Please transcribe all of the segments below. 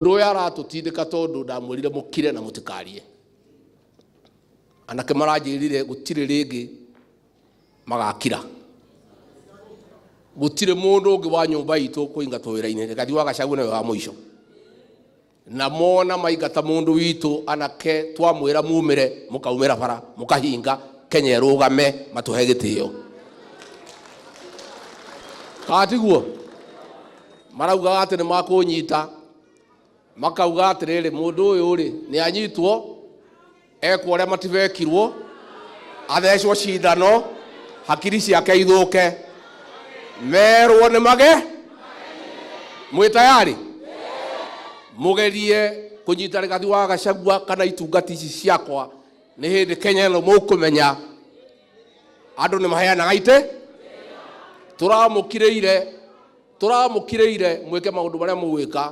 Mũndũ ũyũ aratũtindĩka tondũ ndamwĩrire mũkire na mũtikarie. Anake maranjĩrire gũtirĩ rĩngĩ magakira. Gũtirĩ mũndũ ũngĩ wa nyũmba itũ kũingatwo wĩra-inĩ. Rigathi wa Gachagua nĩwe wa mũico. Na mona maingata mũndũ witũ anake twamwĩra mumĩre mũkaumĩra bara mũkahinga Kenya ĩrũgame matũhe gĩtĩo. Kana tiguo? Maraugaga atĩ nĩ makũnyita makauga atĩrĩrĩ mũndũ ũyũ rĩ nĩ anyitwo ekwo ũrĩa matibekirwo athecwo cindano hakiri ciake ithũke merwo nĩ mage mwĩ tayari mũgerie kũnyita Rigathi wa Gachagua kana itungati ici ciakwa nĩ hĩndĩ Kenya ĩno mũkũmenya andũ nĩ maheanaga itĩ tũramũkirĩire tũramũkirĩire mwĩke maũndũ marĩa mũgwĩka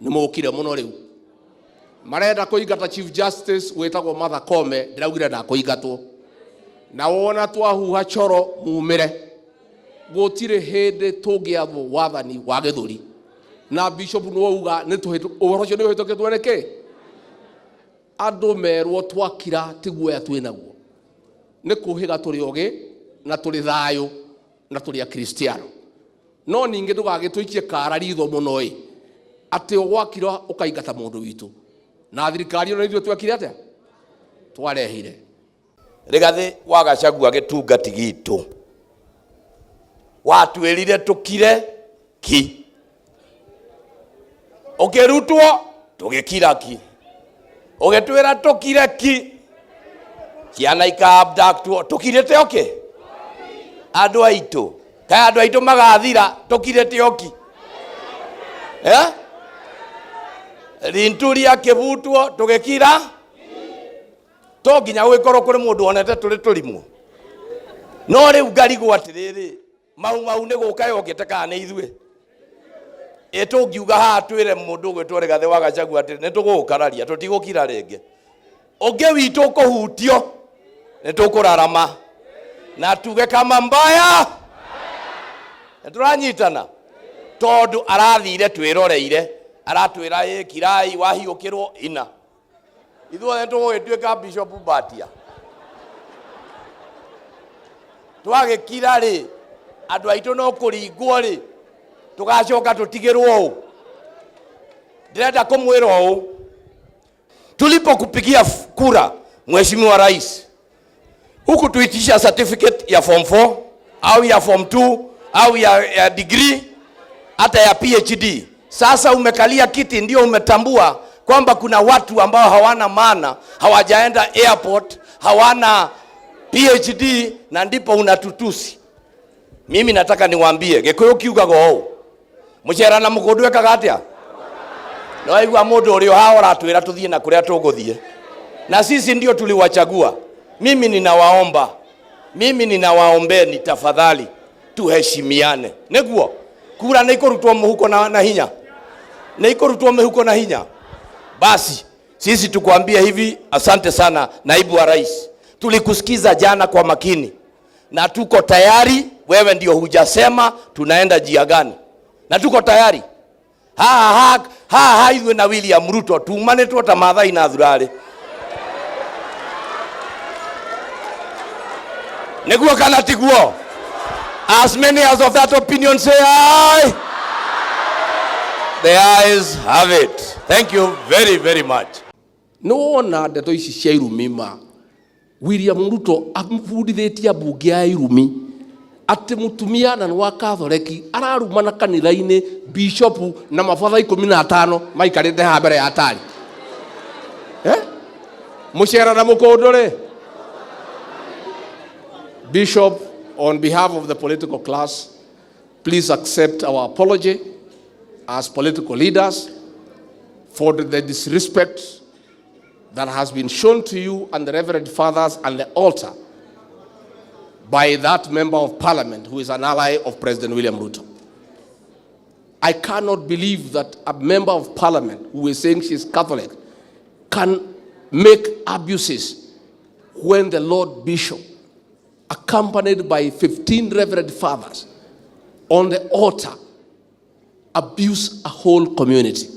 nĩ mũkire mũno rĩu marenda kũingata Chief Justice wĩtagwo Martha Koome ndĩraugire ndakũingatwo na wona twahuha coro mumĩre gũtirĩ hĩndĩ tũngĩathwo wathani wa gĩthũri na bishop nĩ wauga nĩ ũhoro ũcio nĩ ũhĩtũkĩtwo nĩ kĩ andũ merwo twakira ti guoya twĩ naguo nĩ kũhĩga tũrĩ ogĩ na tũrĩ thayũ na tũrĩ akristiano no ningĩ ndũgagĩtũikie kara ritho mũno ĩ atĩ ũgwakira ũkaingata mũndũ witũ na thirikari ĩno ithuĩ twekire atĩa twarehire. Rigathi wa Gachagua gĩtungati gitũ watwĩrire tũkire ki ũkĩrutwo tũgĩkira ki ũgĩtwĩra tũkire ki ciana ika-abductwo tũkirĩte okĩ andũ aitũ kaĩ andũ aitũ magathira tũkirĩte oki eh? Linturi akĩbutwo tũgĩkira to nginya gũgĩkorwo kũrĩ mũndũ wonete tũrĩ tũrimũ no rĩu ngarigwo atĩrĩrĩ mau mau nĩ gũka yokĩte kana nĩ ithuĩ ĩ tũngiuga haha twĩre mũndũ ũgwĩtwo Rigathĩ wa Gachagua atĩ nĩ tũgũgũkararia tũtigũkira rĩngĩ ũngĩ witũ ũkũhutio nĩ tũkũrarama na tuge kama mbaya nĩ tũranyitana tondũ arathire twĩroreire aratwĩra ĩ kirai wahiũkĩrwo ina ithuothe tũgũgĩtuĩka Bishop Mbatia twagĩkira rĩ andũ aitũ no kũringwo rĩ tũgacoka tũtigĩrwo ũũ ndĩrenda kũmwĩra ũũ tulipokupigia kura Mheshimiwa Rais hukutuitisha certificate ya form 4 au ya form 2 au ya degree hata ya PhD. Sasa umekalia kiti ndio umetambua kwamba kuna watu ambao hawana maana, hawajaenda airport, hawana PhD na ndipo unatutusi. Mimi nataka niwaambie Gikuyu kiugaga ũũ mũcera na mũkũndũ ekaga atĩa no aigua mũndũ ũrĩa haha ũratwĩra tũthiĩ na kũrĩa tũgũthiĩ na sisi ndio tuliwachagua. Mimi ninawaomba, mimi ninawaombeni tafadhali tuheshimiane. Nĩguo kura nĩ ikũrutwo mũhuko na hinya, nĩ ikũrutwo mĩhuko na hinya. Basi sisi tukwambie hivi, asante sana naibu wa rais, tulikusikiza jana kwa makini na tuko tayari. Wewe ndio hujasema tunaenda njia gani, na tuko tayari ha ha ha ha ithuĩ na William Ruto tumanĩtwo ta Maathai na Thurarĩ nĩguo kana tiguo? As many as of that opinion say aye. The ayes have it. Thank you very very much. Nĩ wona ndeto ici cia irumi ma William Ruto amubundithĩtie ambunge ya irumi atĩ mũtumia na nĩ wa Katholeki ararumana kanitha-inĩ bishopu na mabatha 15 maikarĩte haha mbere ya tari eh? Mũcera na mũkũndũ rĩ. Bishop, on behalf of the political class, please accept our apology as political leaders for the disrespect that has been shown to you and the Reverend Fathers and the altar by that member of parliament who is an ally of President William Ruto. I cannot believe that a member of parliament who is saying she's Catholic can make abuses when the Lord Bishop, accompanied by 15 Reverend Fathers on the altar, abuse a whole community.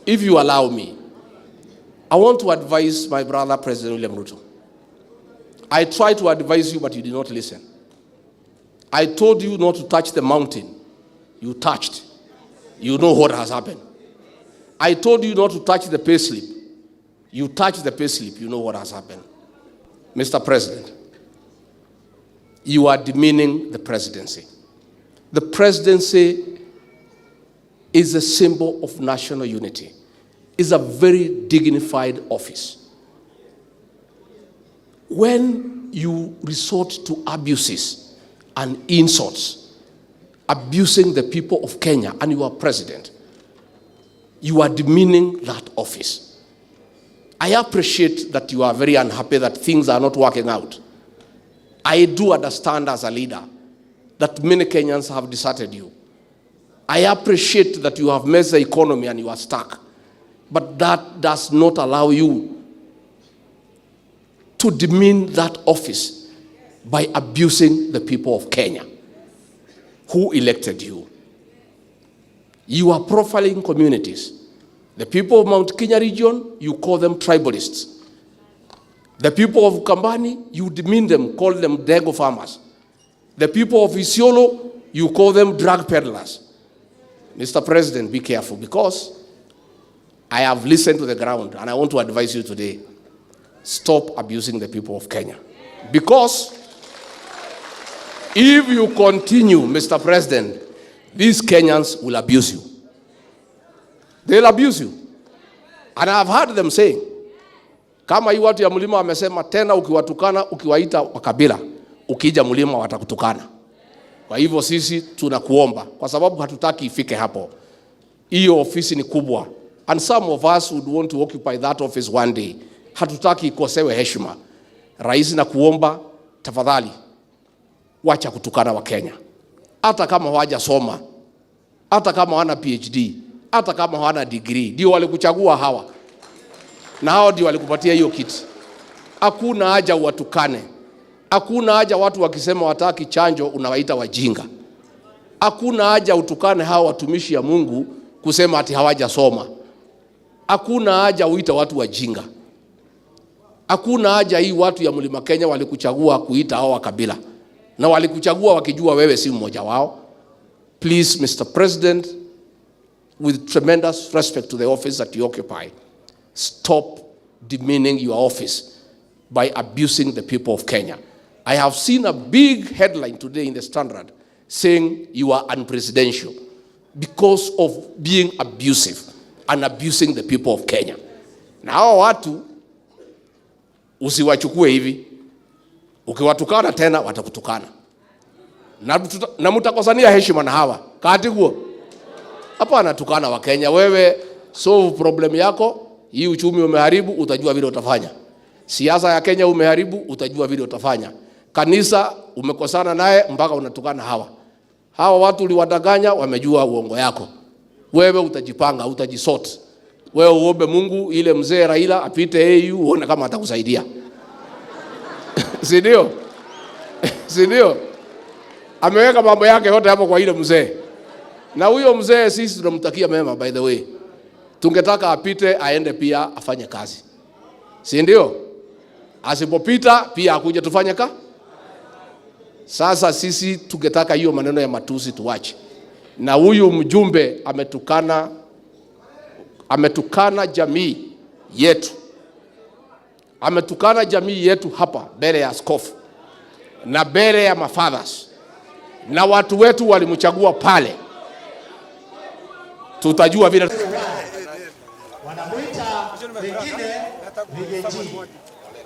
If you allow me, I want to advise my brother, President William Ruto. I tried to advise you, but you did not listen. I told you not to touch the mountain. You touched. You know what has happened. I told you not to touch the payslip. You touched the payslip. You know what has happened. Mr. President, you are demeaning the presidency. The presidency is a symbol of national unity. It's a very dignified office. When you resort to abuses and insults, abusing the people of Kenya, and you are president, you are demeaning that office. I appreciate that you are very unhappy that things are not working out. I do understand as a leader that many Kenyans have deserted you. I appreciate that you have messed the economy and you are stuck. But that does not allow you to demean that office by abusing the people of Kenya who elected you. You are profiling communities. The people of Mount Kenya region, you call them tribalists. The people of Ukambani, you demean them, call them Dego farmers. The people of Isiolo, you call them drug peddlers. Mr. President, be careful, because I have listened to the ground and I want to advise you today. Stop abusing the people of Kenya. Because if you continue, Mr. President, these Kenyans will abuse you. They'll abuse you. And I've heard them saying, kama hii watu ya mlima wamesema tena, ukiwatukana ukiwaita wakabila, ukija mlima watakutukana. Kwa hivyo sisi tunakuomba, kwa sababu hatutaki ifike hapo. Hiyo ofisi ni kubwa, and some of us would want to occupy that office one day. Hatutaki ikosewe heshima. Rais, nakuomba tafadhali, wacha kutukana Wakenya, hata kama hawajasoma, hata kama hawana PhD, hata kama hawana degree, ndio walikuchagua hawa na hao ndio walikupatia hiyo kiti. Hakuna haja uwatukane. Hakuna haja watu wakisema hawataki chanjo unawaita wajinga. Hakuna haja utukane hawa watumishi ya Mungu kusema ati hawajasoma. Hakuna haja uita watu wajinga. Hakuna haja hii watu ya Mlima Kenya walikuchagua kuita hao wa kabila, na walikuchagua wakijua wewe si mmoja wao. Please, Mr. President, with tremendous respect to the office that you occupy, stop demeaning your office by abusing the people of Kenya. I have seen a big headline today in the Standard saying you are unpresidential because of being abusive and abusing the people of Kenya. Na hao watu usiwachukue hivi, ukiwatukana tena watakutukana na mtakosania heshima na hawa katiguo. Hapana, tukana Wakenya. Wewe solve problem yako. Hii uchumi umeharibu, utajua vile utafanya. Siasa ya Kenya umeharibu, utajua vile utafanya. Kanisa umekosana naye mpaka unatukana hawa. Hawa watu uliwadanganya, wamejua uongo yako. Wewe utajipanga, utajisort. Wewe uombe Mungu ile mzee Raila apite AU uone kama atakusaidia. Si ndio? Si ndio? Ameweka mambo yake yote hapo kwa ile mzee. Na huyo mzee sisi tunamtakia mema, by the way. Tungetaka apite aende pia afanye kazi. Si ndio? Asipopita pia akuje tufanye ka. Sasa sisi tungetaka hiyo maneno ya matusi tuache. Na huyu mjumbe ametukana jamii yetu. Ametukana jamii yetu hapa mbele ya askofu na mbele ya mafathers, na watu wetu walimchagua pale. Tutajua vile Wanamuita wengine Riggy G,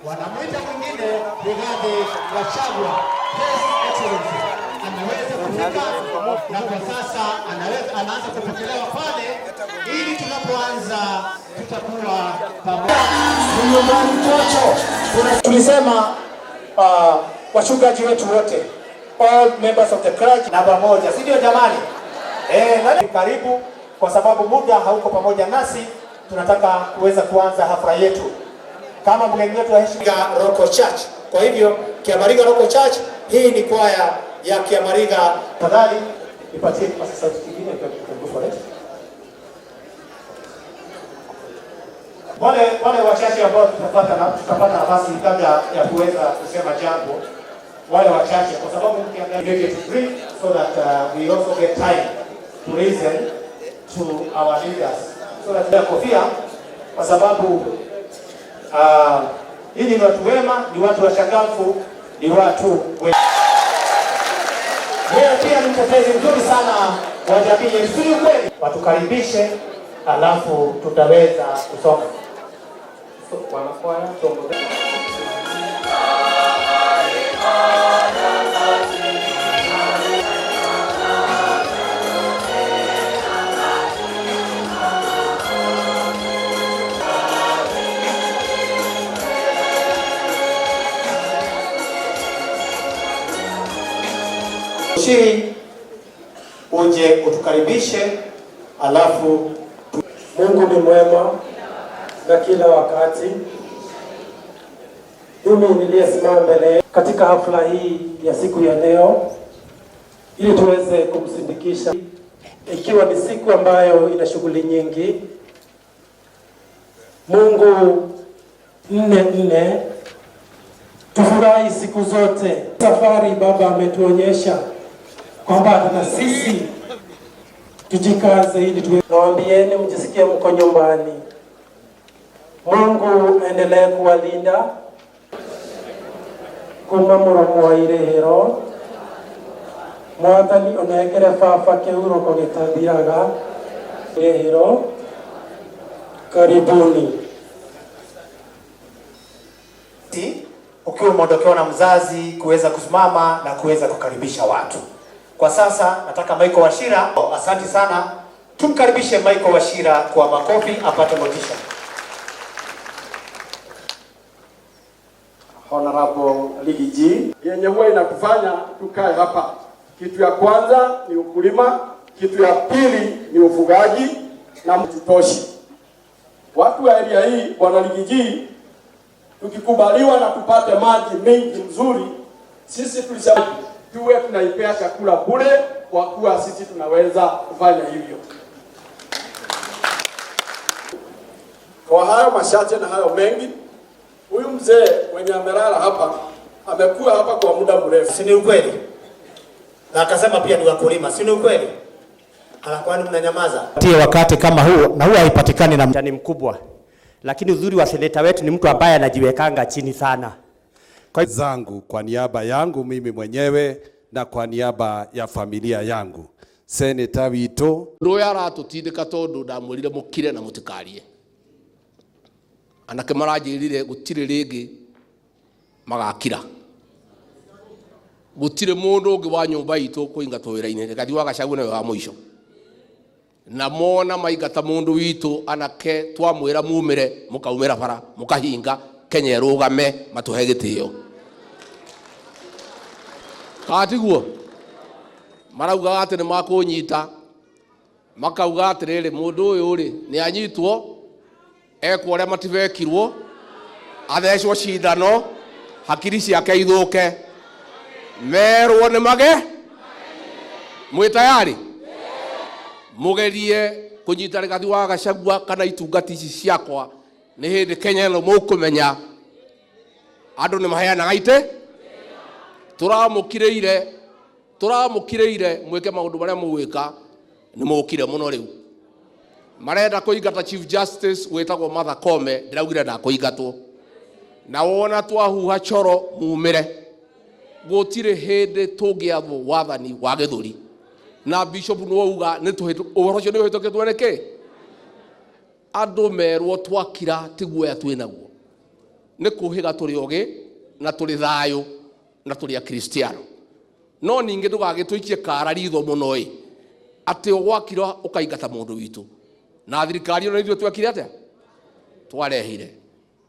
wanamuita mwingine Rigathi Gachagua. His Excellency ameweza kufika na kwa sasa anaanza kupokelewa pale, ili tunapoanza tutakuwa pamoja. Nyumbani Chocho. Tulisema wachungaji wetu wote, all members of the clergy na pamoja, si ndio jamani? Eh, nani karibu, kwa sababu muda hauko pamoja nasi, tunataka kuweza kuanza hafla yetu kama mgeni wetu wa heshima Local Church. Kwa hivyo Kiamariga Local Church, hii ni kwaya ya Kiamariga. Tafadhali nipatie kipaza sauti kingine, you can go for it. Wale wachache ambao tutapata nafasi kabla ya kuweza kusema jambo, wale wachache, kwa sababu mkiangalia, make it brief so that we also get time to listen to our leaders, so that ya kofia, kwa sababu nyinyi ni watu wema, ni watu wachangamfu, ni watu wema. Yeye pia ni mtetezi mzuri sana wa jamii yetu, si kweli? Watukaribishe, alafu tutaweza kusoma. So, wanakwaya tuongoze. Shiri, uje utukaribishe, alafu Mungu ni mwema na kila wakati. Mimi niliyesimama mbele katika hafla hii ya siku ya leo ili tuweze kumsindikisha, ikiwa ni siku ambayo ina shughuli nyingi. Mungu 4 4, tufurahi siku zote. Safari Baba ametuonyesha kwamba hata na sisi tujikaze ili tuwe. Nawaambieni mjisikie mko nyumbani. Mungu aendelee kuwalinda kuma muromo wa irihiro. Mwathani onengere baba kĩhurũko gĩtathiraga irihiro. Karibuni. Ukiwa umeondokewa na mzazi kuweza kusimama na kuweza kukaribisha watu. Kwa sasa nataka Michael Wachira, oh, asante sana. Tumkaribishe Michael Wachira kwa makofi apate motisha. Honorable Riggy G yenye huwa inatufanya tukae hapa. Kitu ya kwanza ni ukulima, kitu ya pili ni ufugaji na mtutoshi. Watu wa area hii, Bwana Riggy G, tukikubaliwa na tupate maji mengi mzuri, sisi tulisema tuwe tunaipea chakula bure, kwa kuwa sisi tunaweza kufanya hivyo. Kwa hayo machache na hayo mengi, huyu mzee mwenye amelala hapa amekuwa hapa kwa muda mrefu. Si ni ukweli? Na akasema pia ni wakulima, si ni ukweli? Kwani mnanyamaza? Tie wakati kama huu na huwa haipatikani na ni mkubwa, lakini uzuri wa seneta wetu ni mtu ambaye anajiwekanga chini sana. Kwa zangu kwa niaba yangu mimi mwenyewe na kwa niaba ya familia yangu, seneta witũ. Ndå å aratå tondu ndamwärire må kire na må tikarie. Anake maranjä rire gå tirä rä ngä magakira, gå tirä må ndå å ngä wa nyå mba itå kå ingatwo wä ra-inä. Rigathi wa Gachagua nĩwe wa mũico, na mona maingata mũndũ witũ, anake twamwĩra mumĩre, mũkaumĩra bara, mũkahinga. Kenya ĩrũgame, matũhe gĩtĩo. Kana tiguo? Maraugaga atĩ nĩ makũnyita, makauga atĩrĩrĩ, mũndũ ũyũ rĩ, nĩ anyitwo ekwo ũrĩa matibekirwo, athecwo cindano, hakiri ciake ithũke, merwo nĩ mage. Mwĩ tayari mugerie kunyita Rigathi wa Gachagua kana itungati ici ciakwa? Nĩ hĩndĩ Kenya ĩno mũkũmenya andũ nĩ maheanaga ite. Tũramũkirĩire mwĩke maũndũ marĩa mũgwĩka, nĩ mũkire mũno. Rĩu marenda kũingata Chief Justice wĩtagwo Martha Koome, ndĩraugire ndakũingatwo, na wona twahuha coro mumĩre. Gũtirĩ hĩndĩ tũngĩathwo wathani wa gĩthũri, na bishop nĩ wauga nĩ ũhoro ũcio nĩ ũhĩtũkĩtwo nĩ kĩ. Andũ merwo twakira ti guoya twĩnaguo, nĩ kũhĩga tũrĩ ogĩ na tũrĩ thayũ na tũrĩ akristiano. No ningĩ ndũgagĩtũikie kara ritho mũno ĩ, atĩ ũgwakira ũkaingata mũndũ witũ na thirikari ĩno. Ithuĩ twekire atĩa? Twarehire